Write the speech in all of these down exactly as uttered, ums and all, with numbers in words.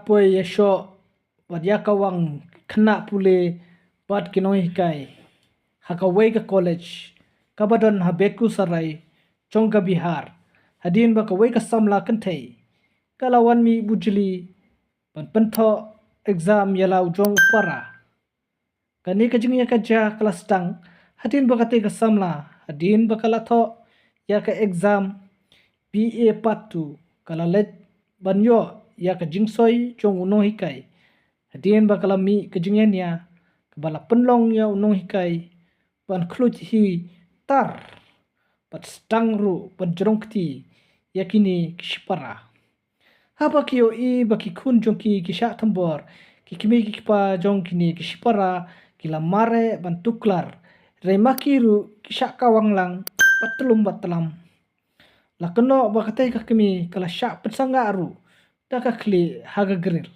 poi ïashoh bad ïa ka wang khynnah pule bad ki nonghikai ha kawei ka college kaba don ha Begusarai jong ka Bihar, hadien ba kawei ka samla kynthei ka la wan mih bujli ban pynthoh exam ïa la u jong u para. Kane ka jingïakajia ka la sdang hadien ba katei ka samla, hadien ba ka la thoh ïa ka exam B A Part two, ka la leit ban ïoh ïa ka jingsoi jong u nonghikai, hadien ba ka la mih ka jingïania kaba la pynlong ïa u nonghikai ban khluit hi tar bad sdang ruh ban jrong kti ïa kine ki shipara. Haba ki ïohi ba ki khun jong ki ki shah thombor, ki kmie ki kpa jong kine ki shipara ki la mareh ban tuklar, hynrei ma ki ruh ki shah kawang lang bad tyllum bad tlam. La kynnoh ba katei ka kmie ka la shah pynsangeh ruh da ka khlieh ha ka grill.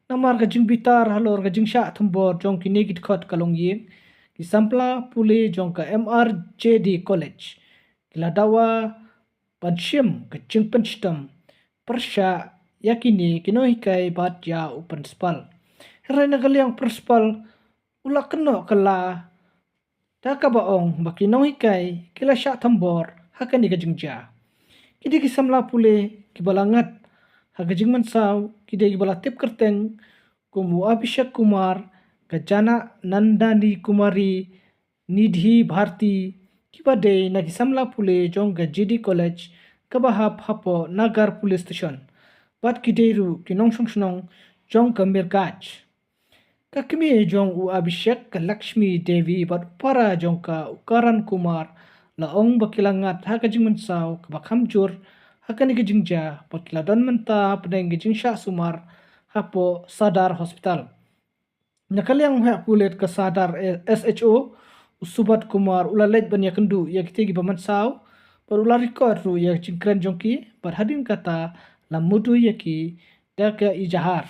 Namar ka jingbitar halor ka jingshah thombor jong kine ki dkhot ka longïing, ki samla pule jong ka M R J D College ki la dawa ban shim ka jingpynshitom pyrshah ïa kine ki nonghikai bad ïa u principal. Hynrei na ka liang principal u la kynnoh kylla da kaba ong ba ki nonghikai ki la shah thombor ha kane ka jingjia. Ki dei ki samla pule kiba la ngat ha ka jingmynsaw, ki dei kiba la tip kyrteng kum u Abhishek Kumar, ka Jana Nandani Kumari, Nidhi Bharti, kiba dei na ki samla pule jong ka G D College kaba hap hapoh Nagar Police Station, bad ki dei ruh ki nongshong shnong jong ka Mirgaj. Ka kmie jong u Abhishek, ka Lakshmi Devi, bad u para jong ka, u Karan Kumar, la ong ba ki la ngat ha ka jingmynsaw kaba kham jur ha kane ka jingjia bad ki la don mynta hapdeng ka jingshah sumar hapoh Sadar Hospital. Na ka liang u heh pulit ka Sadar, eh, S H O, u Subodh Kumar, u la leit ban ïakynduh ïa kitei kiba mynsaw bad u la record ruh ïa ka jingkren jong ki, bad hadien kata la mudui ïa ki da ka ejahar.